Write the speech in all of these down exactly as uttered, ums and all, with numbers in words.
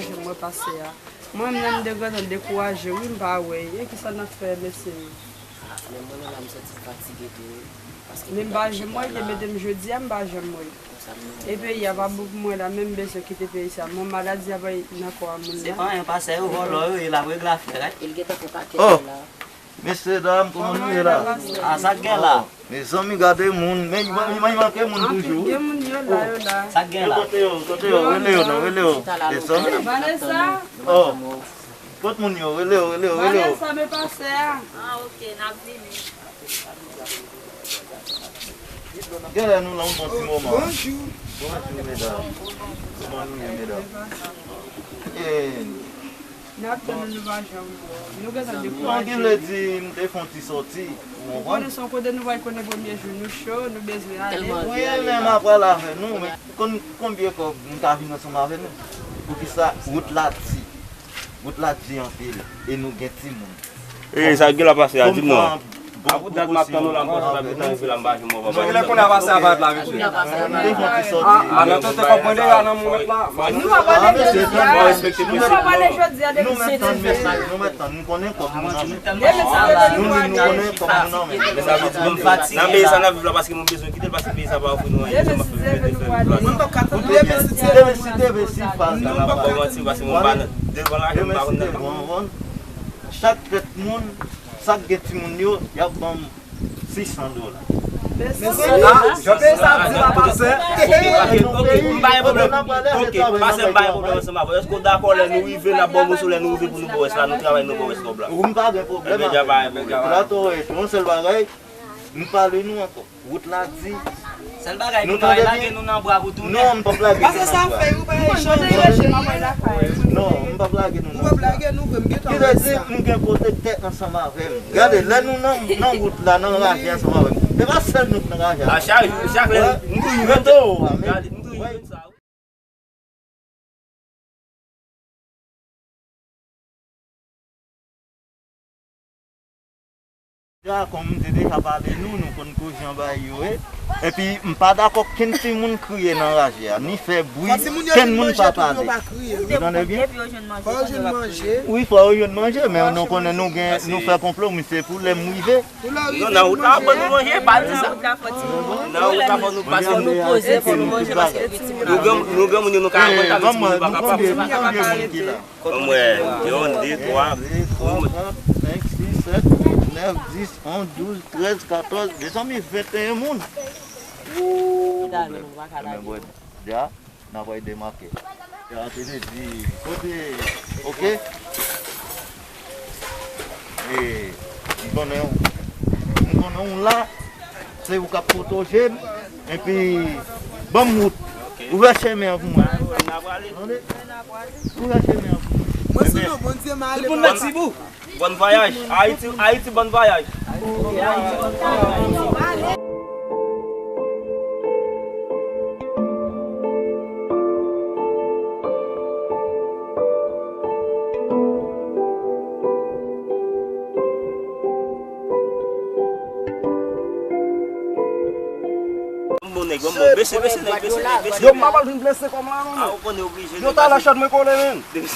Jan mwen pase a. Mwen menm, m degrade dekouraje, wi, m pa wè. E kisa n ap fè, mesye yo? Men mwen menm la, m santi m fatige tou, wi. Paske men m pa janm wè, te mete m jodi a, m pa janm wè. E peyi a pa bon pou mwen la, men m bezwen kite peyi sa. Mwen maladi a bay nan kò a moun la. Se pa anyen, pastè yo vòlò yo ye, l ap regle afè, right? E l gentan fè pakèt la. Mesye dam, kòman nou ye la? A, sa k gen la? Mezanmi, gade moun. Men, men, men, manke moun toujou. Gen moun yo la, yo la. Sa k gen la? Kote yo, kote yo, rele yo non, rele yo. Mezanmi. Vanessa. Oh. Kot moun yo, rele yo, rele yo, rele yo. Vanessa, men pastè a. Ah, ok, n ap vini. Genlè nou la yon bon ti moman. Bonjou. Bonjou, medam. Kòman nou ye, medam? E, N ap tann nou, nou pa janm wè w. Nou gentan dekouraje. Bon, ki vle di, m te fè yon ti sòti, ou konprann? Ou konnen se yon kote nou pral konnen premye jou, nou cho, nou bezwen ale. Wi, men m ap pral avè nou, men konn konbyen kòb m ka vin ansanm avè nou? Poukisa wout la di? Wout la di anpil, e nou gen timoun. E sa k gen la pase a, di m non. Apre dat m ap tann ou la, m panse w t ap gentan rive la, m pa janm wè w, papa. Kilè kounye a pase a pa t la, mesye? Ah, madanm tete kòb mwen deja nan mwen mèt la. Nou pa pale jodi a. Nou pa pale jodi a, depi se nou mèt tann, nou konnen kòb nou nan men. Nou, nou konnen kòb nou nan men. Nan peyi sa n ap viv la, paske nou bezwen kite l, paske peyi sa pa ofri nou anyen. Demen si Dye vle, nou prale. Demen si Dye vle, si pa, nou pa pral manti, paske mwen pa nan, devan lajan, mwen pa konn nan. Chak tèt moun, sa k gen timoun yo, y ap ban m sis san dola. Mezanmi, jan peyi sa ap di la, pastè. Ok, ok, m pa gen pwoblèm. Ok, pastè, m pa gen pwoblèm ansanm avè w. Èske w dakò lè nou rive, n ap ba w moso, lè nou rive pou nou ba w rès la, nou travay, nou ba w rès kòb la? Wi, m pa gen pwoblèm. Ebyen, dja pa gen pwoblèm. Yon sèl bagay, nou pale nou ankò. Wout la di. Sèl bagay, nou tande lage nou nan bra pou tounen. Non, m p ap lage nou nan bra. Pase sa fè, ou pa echanj. Non, m p ap lage nou nan bra. Ou p ap lage nou, vre, m gentan wè sa. Ki vle di, m gen pwotektè ansanm avè m. Gade, lè nou nan, nan wout la, nan raje ansanm avè m. Se pa sèl nou k nan raje a. A chak jou, chak lè, m toujou jwenn sa. Gade, m toujou jwenn sa. Deja, kòm m te deja pale nou, nou konn koze jan bagay yo ye. Epi, m pa dakò kenn timoun kriye nan raje a, ni fè bri, kenn moun pa pale. Ou tande byen? Wi, fò yo jwenn manje, men nou konnen nou gen, nou fè konplo, misye, pou lè m rive. Non, nan wout la, fò nou manje, pa di sa. Nan wout la, fò nou pase, nou poze, fò nou manje, paske nou granmoun yo, nou ka akonpanye ti moun yo, pa kapab. Ban m wè, yonn, de, twa, kat, senk, sis, sèt, uit, nèf, dis, onz, douz, trèz, katòz, mezanmi, venteyen moun. Wouy, pwoblèm. Ebyen, bwè, dja, n ap al demake. Ya te di, kote, oke? E, m konnen w, m konnen w la, se ou k ap pwoteje m, epi ban m wout. Ouvè chemen an pou mwen. Tande? Ouvè chemen an pou mwen. Mwen sou non Bondye m ale. Tout moun nan Tibou. Bon vwayaj. Ayiti, Ayiti, bon vwayaj. Bon nèg, bon, bon, bese, bese nèg, bese nèg, bese nèg. Yo pa pral vin blese kòm la non. A, ou konnen oblije. Yo ta la chat mwen kole menm. Depi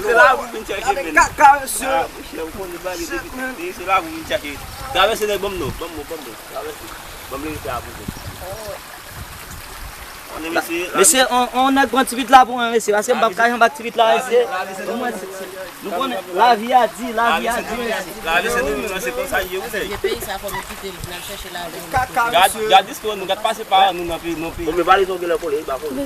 se la ou vin chèche vin. Kaka mesye. A, mesye, ou konnen bagay depi, depi se la ou vin chèche. Travèse nèg, ban m non, ban m non, ban m non. Travèse. Ban m rete a pou ou. Mesye, on, on nèg pran ti pit la pou mwen, mesye, paske m p ap ka janm bat ti pit la, mesye. Pou mwen, se, se, nou konnen, lavi a di, lavi a di, mesye. Lavi se nou menm, se konsa l ye, wi, nèg. Peyi sa, fò nou kite l, n al chèche lavi nou. Gad, gad istwa nou, gad pase pa nou nan peyi, nan peyi. Bon, men valiz ou genlè kole, li pa kole.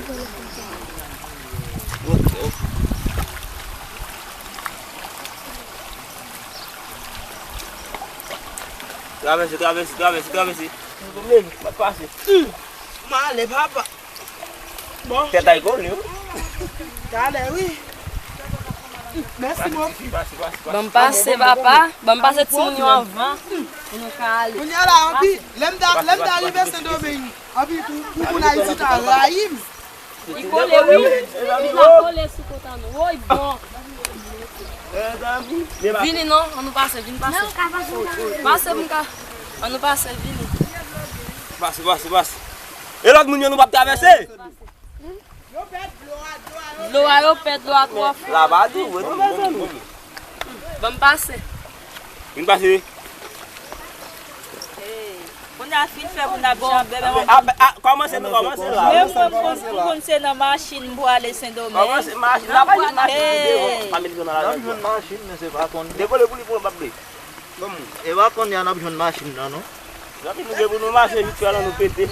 Travèse, travèse, travèse, travèse. Mwen pase. M ale, papa. Bon. Tèt ay kole, wi. Talè, wi. Mèsi, mon fi. Ban m pase, papa. Ban m pase timoun yo anvan. Pou nou ka ale. Kounye a la, anpi, lè m ta, lè m ta rive Sendomeng, anpi, pou, pou moun Ayiti ta rayi m. Li kole, wi. Li ta kole sou kont an nou. Woy, bon. Vini non, ann nou pase, vin pase. Pase, m ka. Ann nou pase, vini. Pase, pase, pase. E lòt moun yo nou p ap travèse? Yo pèdi dlo a, dlo a, yo Dlo a yo pè, dlo a twò fò. La pa di vre non, mezanmi. Ban m pase. Vin pase. Hey. Kounye a fin fè moun ap janbe, men mwen. A, a, kòmanse nou kòmanse la. Men mwen, mwen, mwen konn se nan machin m pou ale Sendomeng. Kòmanse machin, la pa jwenn machin pou devan. Pa met zòn nan la. N ap jwenn machin, men se pa konn. Dekole pou li pou l, m p ap vle. Bon, e pa kounye a n ap jwenn machin nan, non? Zanmi, nou gen pou nou mache vit fè la, nou pete.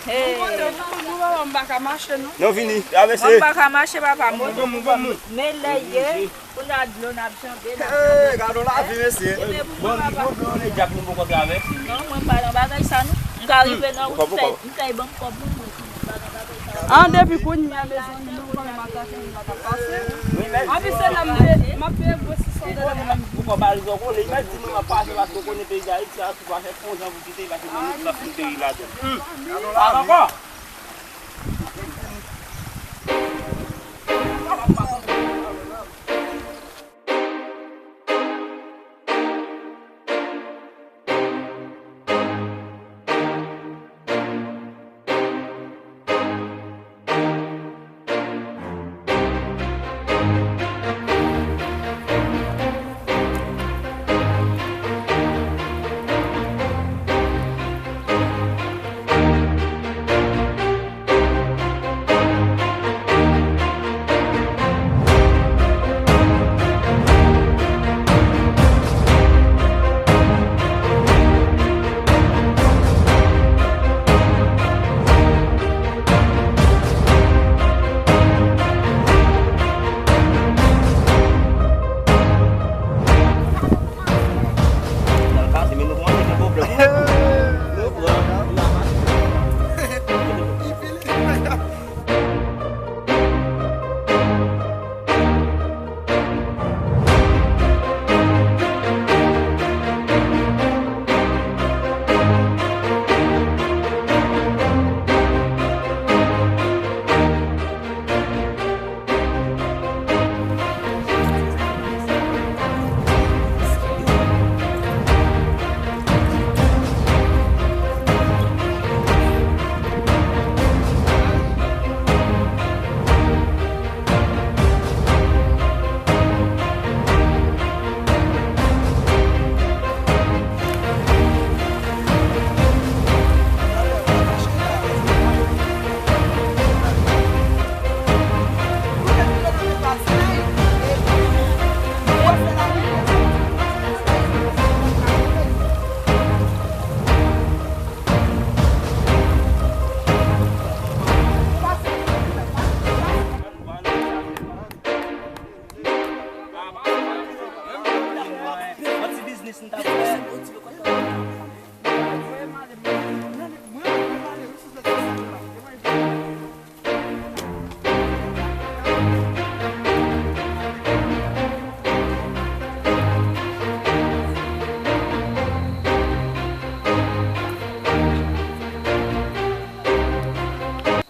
Hey. Nou pa, m pa ka mache, non. Nou vini, travèse. Mwen pa ka mache, papa, mwen. Bon, bon, bon. Men lè ye, kounye a dlo n ap janbe, n ap janbe. Hey, gade lavi, mesye. Bon, bon, bon, lè djab nou poko travèse. Non, mwen pa nan bagay sa, non. M ka rive nan wout, m fè, m fè ban m kòb, non, mwen. An, depi kounye a, mezanmi, nou pa menm atake, nou pa ka pase. Anpi se la m te, m ap peye gwo sis san dòla nan men m. Ou konn pa rezon konnen, mèt di nou m ap pase paske w konnen peyi Dayiti a, si w pa fè fon jan pou kite, paske nan nou t ap fin peyi ladan. Sa ankò?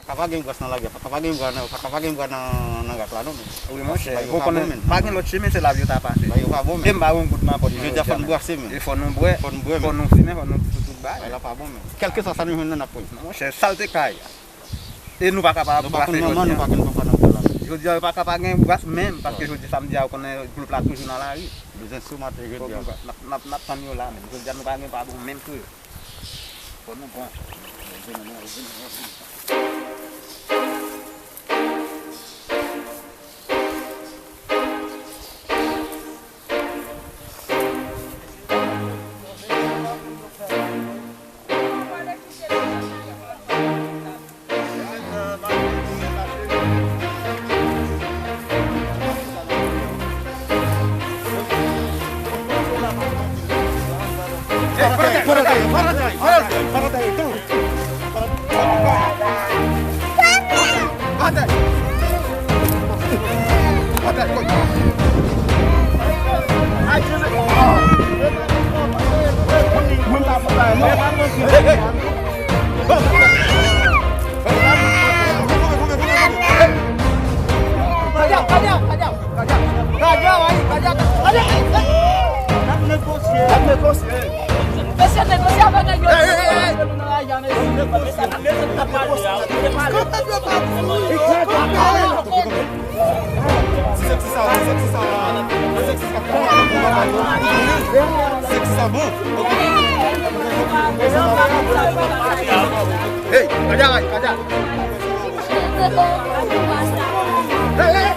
Paka pa gen gras nan lagè, paka pa gen bra nan, paka pa gen bra nan, nan rak la non, men. Wi, monchè, ou konnen, pa gen lòt chimen, se la pou yo ta pase. Bagay yo pa bon, men. E m pa gen goud nan pòch mwen jodi a, fò n brase, men. E fò nou bwè, fò n bwè, fò nou fimen, fò nou fè tout bagay. Bagay la pa bon, men. Kèlkeswa sa nou jwenn nan, n ap pran. Monchè, sa l te ka ye a. E nou pa ka pa brase jodi a. Nou pa konn manman, nou pa konn papa n ap pran la. Jodi a, yo pa ka pa gen bras menm, paske jodi samdi a, ou konnen gwoup la toujou nan lari. Bezwen sou maten jodi a. N ap, n ap, n ap tann yo la, men jodi a, nou pa gen pa bon menm tou. Fò nou pran. Negosye avè nèg yo. Hey, hey, hey, hey. Kanpe, yo pa pou yo, kanpe. Hey, Kadya, Kadya. Hey, hey.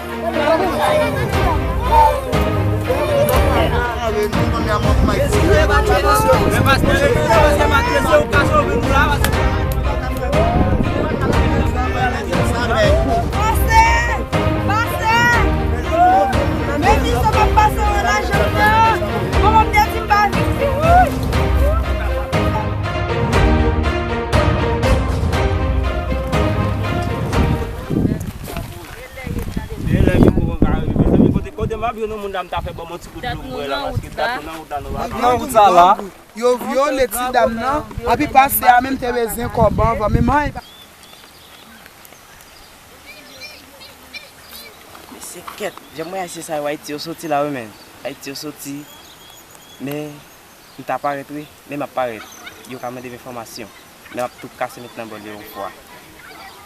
Pase! Pase! Men misye p ap pase yon lajan nan. Manman m te di m pa viktim, wi. Gen lè gen moman ka rive. Mezanmi, kote, kote m ap jwenn yon moun la, m ta fè ban m yon ti kout dlo m bwè la, paske dat yo nan wout la, nou pa ka. Nan wout sa la. Yo vyole ti dam nan, anpi pastè a menm te bezwen kòb anvan, men man. Mesye kèt, jan m wè ayisyen sa yo, Ayiti yo soti la wi, men. Ayiti yo soti, men m ta parèt wi, men m ap parèt. Yo ka mande m enfòmasyon, men m ap tou kase met nan bòl yo yon fwa.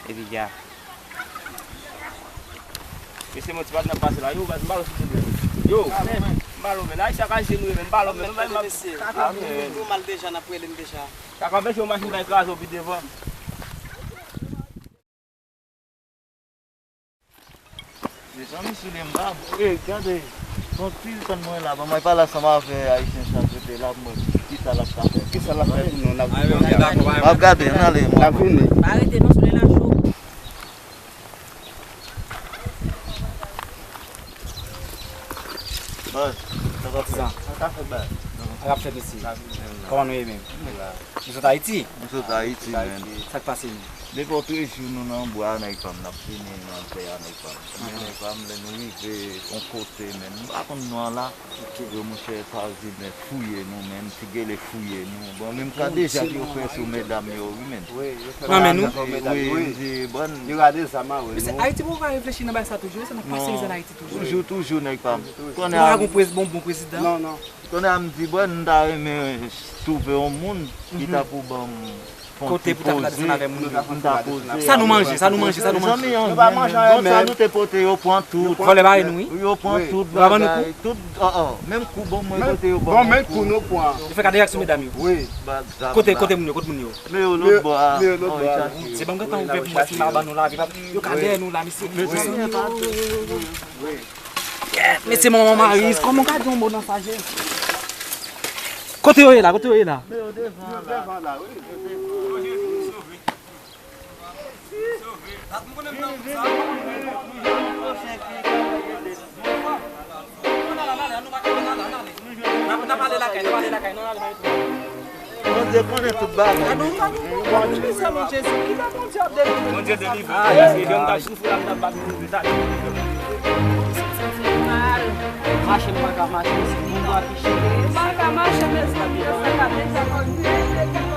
Epi ya. Mesye, mwen ti patnè ap pase la. Yo, baz, m pa wè si se vre. Yo, m pa wè, men. Ayisyen ka jwe nou, men m pa wè, men. Mesye, nou mal deja, n ap rele n deja. Sa ka fè se yon machin bay kraze w pi devan. Mezanmi, sou li m pa. Ey, gade. Gon ti tann mwen la, ban mwen pale ansanm avè ayisyen sa k rete la pou mwen. Kisa l ap ka fè? Kisa l ap fè pou nou? N ap vini. M ap gade, n ale. N ap vini. Pa rete non, sou li la cho. Hey, sa k ap fèt? Sa k ap fèt, bay? Sa k ap fèt, mesye? Kòman nou ye menm? Nou sot Ayiti? Nou sot Ayiti, men. Sa k pase, menm? Depi w treze jou nou nan bwa a, nèg pa m, n ap vini nan tè a, nèg pa m. Men nèg pa m, lè nou rive yon kote, men, nou pa konn non an la. Yo, monchè, Pazime fouye nou, men, ti gele fouye nou. Bon, menm ka deja ki yo fè sou medam yo, wi, men. Nan men nou? Wi, wi, m di, bon. Yo rale zam a, wi. Mesye, Ayiti, bon, pa reflechi nan bagay sa toujou, wi, sa n ap pase mizè an Ayiti toujou. Toujou, toujou, nèg pa m. Kounye a, nou pa gon prez-, bon, bon prezidan. Non, non. Kounye a, m di, bon, m ta renmen twouve yon moun ki ta pou ban m fè yon ti poze, m ta poze. Sa nou manje, sa nou manje, sa nou manje. Nou pa manje anyen, men. Bon, sa nou te pote, yo pran tout. Vòlè bare nou, wi. Yo pran tout bagay, tout, oh, oh. Menm kou, bon, mwen kote yo ban m kou. Yo fè kadejak sou medam yo. Wi. Kote, kote moun yo, kote moun yo? Men yo lòt bò a. Se ban m gentan ouvè pou m wè si m a ban nou lavi. Yo ka dèyè nou la, mesye. Mesye, manman Maris, kòman w ka di yon mo nan sajès? Kote yo ye la? Kote yo ye la? Men yo devan la. Yo devan la, wi. N ap ale lakay, n ap ale lakay, n ap ale lakay. Bondye konnen tout bagay. Gade yon bagay, Bondye, Bondye ap delivre. Bondye delivre. Ah, èske jan m t ap soufri la, m t ap bat nou, sa. Mache, m pa ka mache, se moun ki chire. M pa ka mache, mezanmi, yo fè ka deja konn.